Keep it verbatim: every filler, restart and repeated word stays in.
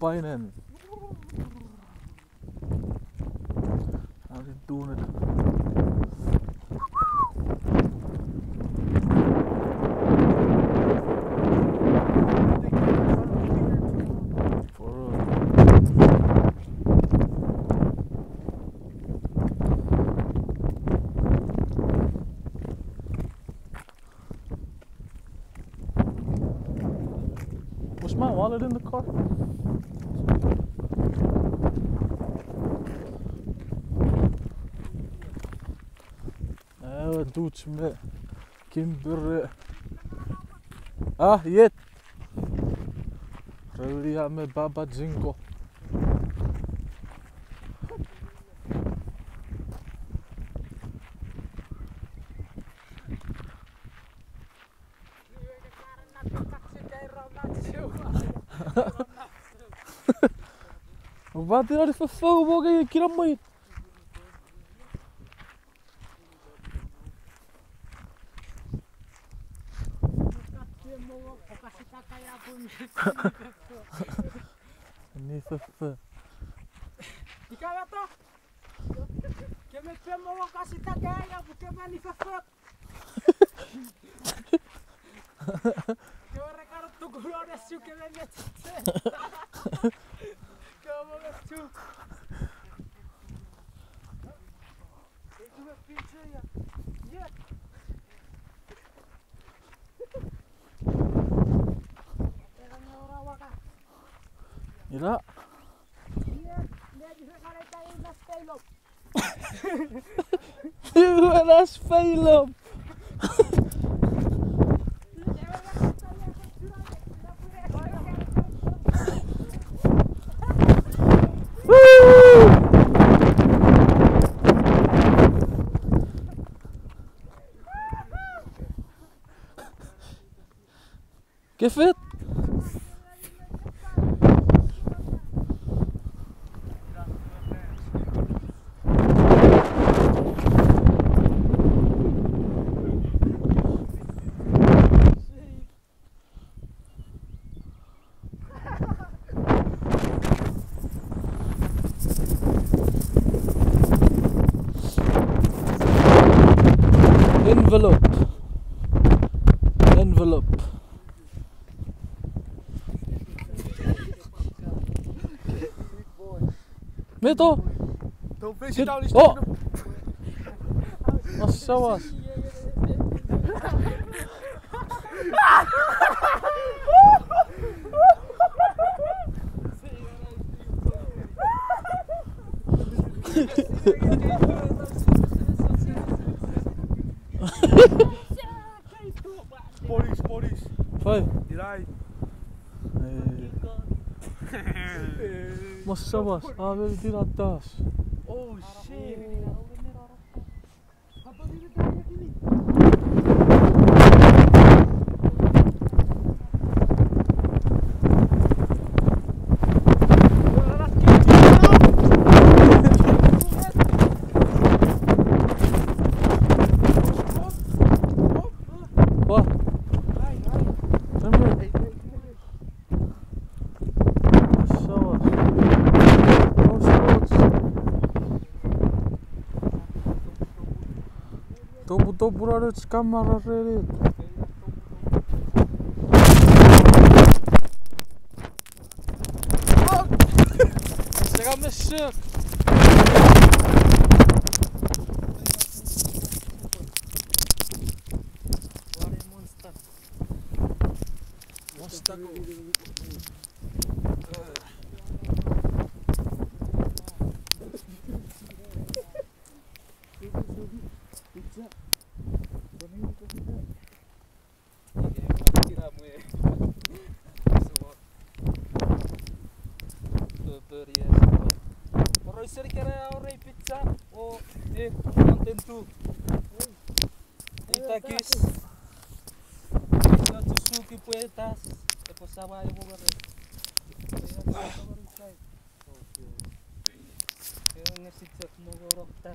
painen. Are tunen. Was my wallet in the car? Ewe tuch me Kimber. Ah, yet. Reulia me Baba Jingo. Upatin ani fofou mo ke kinamwit. Ni fofou. Ika wato? Keme pemo wo kasita kaya, bu keme ni fofou. Kewe re karo tukulo ne su keme mechitse. Kewe mo ne su. Kewe pinche ya. Ye. Ira. Ye. Ne di fekare ta ina stelo. Iwe nas feilom. Woo! Kefit. Envelope. Envelope. Meto. Don't face it down, he's taking the. Mas sawas. Police, police. Hoi. Did I? Mas sawas, a meni tinatas. Oh, shit. What? Remember? Sawas. Sawas. Topu, topu, rano, kamara, rene. Sega mesuk. Monster. Pori es. Poro iseri kere aurei pizza o e Mountain Dew. Itakis. Ina tusuki pwetas. Epwe sawa ewe were. Ewe ngesi chok mo worokta.